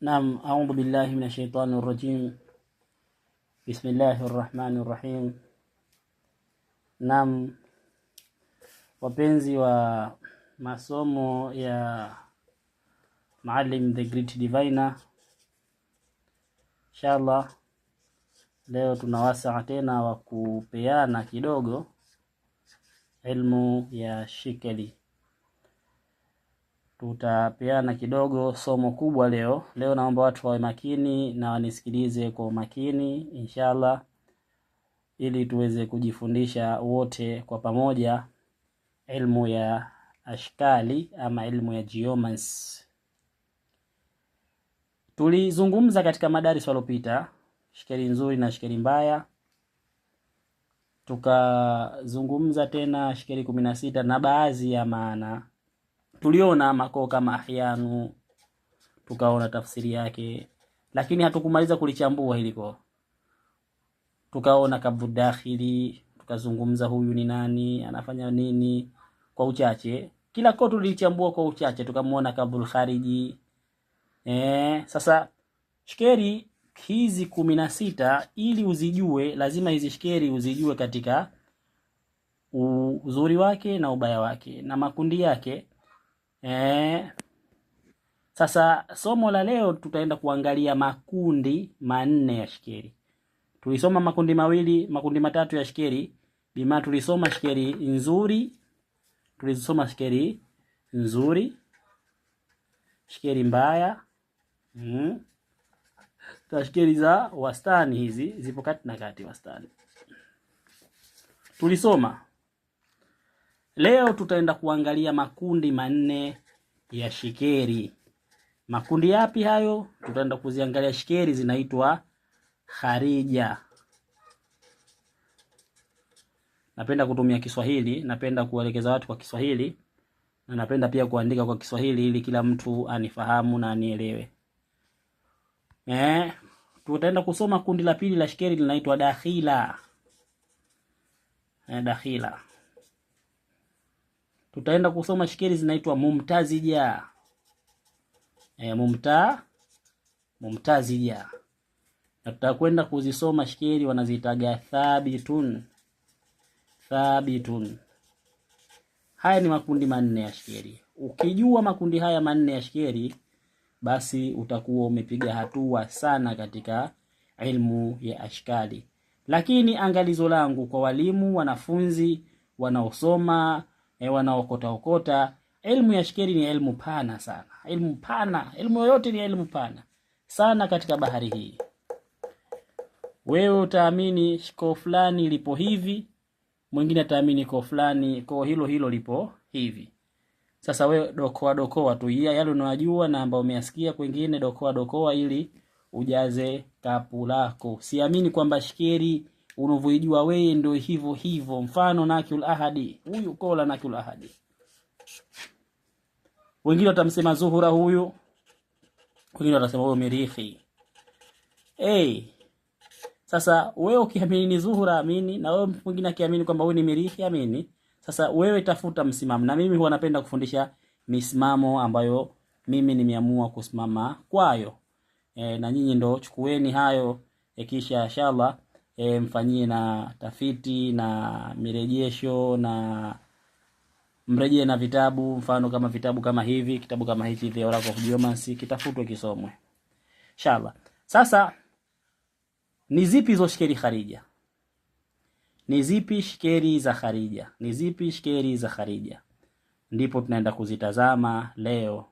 Naam, a'udhu billahi minash shaitani rrajim. Bismillahir rahmanir rahim. Naam, wapenzi wa masomo ya Maalim the Great Diviner, inshallah leo tuna wasaa tena wa kupeana kidogo ilmu ya shikeli. Tutapeana kidogo somo kubwa leo. Leo naomba watu wawe makini na wanisikilize kwa umakini inshallah, ili tuweze kujifundisha wote kwa pamoja ilmu ya ashkali ama ilmu ya geomancy. Tulizungumza katika madaris waliopita shikeli nzuri na shikeli mbaya, tukazungumza tena shikeli 16 na baadhi ya maana. Tuliona makoo kama ahyanu, tukaona tafsiri yake, lakini hatukumaliza kulichambua hiliko. Tukaona kabdhu dakhili, tukazungumza huyu ni nani, anafanya nini kwa uchache. Kila koo tulichambua kwa uchache, tukamwona kabdhul khariji. Sasa shikeri hizi 16 ili uzijue, lazima hizi shikeri uzijue katika uzuri wake na ubaya wake na makundi yake. Sasa somo la leo tutaenda kuangalia makundi manne ya shikeri. Tulisoma makundi mawili, makundi matatu ya shikeri. Bima tulisoma shikeri nzuri, tulisoma shikeri nzuri, shikeri mbaya, shikeri za wastani, hizi zipo kati na kati, wastani tulisoma. Leo tutaenda kuangalia makundi manne ya shikeri. Makundi yapi hayo? Tutaenda kuziangalia shikeri zinaitwa kharija. Napenda kutumia Kiswahili, napenda kuelekeza watu kwa Kiswahili na napenda pia kuandika kwa Kiswahili ili kila mtu anifahamu na anielewe. Tutaenda kusoma kundi la pili la shikeri linaitwa dakhila. Dakhila. Tutaenda kusoma shikeri zinaitwa mumtazija. Mumtazija. Na tutakwenda kuzisoma shikeri wanaziitaga thabitun. Thabitun. Haya ni makundi manne ya shikeri. Ukijua makundi haya manne ya shikeri, basi utakuwa umepiga hatua sana katika ilmu ya ashkali. Lakini angalizo langu kwa walimu, wanafunzi wanaosoma, wanaokota okota, ilmu ya shikeri ni ilmu pana sana. Ilmu pana, ilmu yoyote ni ilmu pana sana katika bahari hii. Wewe utaamini koo fulani lipo hivi, mwingine ataamini koo fulani, koo hilo hilo lipo hivi. Sasa wewe dokoa dokoa tu yale unayojua na ambayo umeyasikia kwingine, dokoa dokoa ili ujaze kapu lako. Siamini kwamba shikeri unavyoijua wewe ndio hivyo hivyo. Mfano Nakul Ahadi, huyu kola Nakul Ahadi, wengine watamsema Zuhura huyu, wengine watasema huyu Mirihi. Hey, sasa wewe ukiamini ni Zuhura amini, na wewe mwingine akiamini kwamba huyu ni Mirihi amini. Sasa wewe tafuta msimamo, na mimi huwa napenda kufundisha misimamo ambayo mimi nimeamua kusimama kwayo. Na nyinyi ndo chukueni hayo, kisha inshallah mfanyie na tafiti na mirejesho na mrejee na vitabu, mfano kama vitabu kama hivi, kitabu kama hichi The Oracle of Geomancy kitafutwe kisomwe inshallah. Sasa ni zipi hizo shikeri kharija? Ni zipi shikeri za kharija? Ni zipi shikeri za kharija? Ndipo tunaenda kuzitazama leo.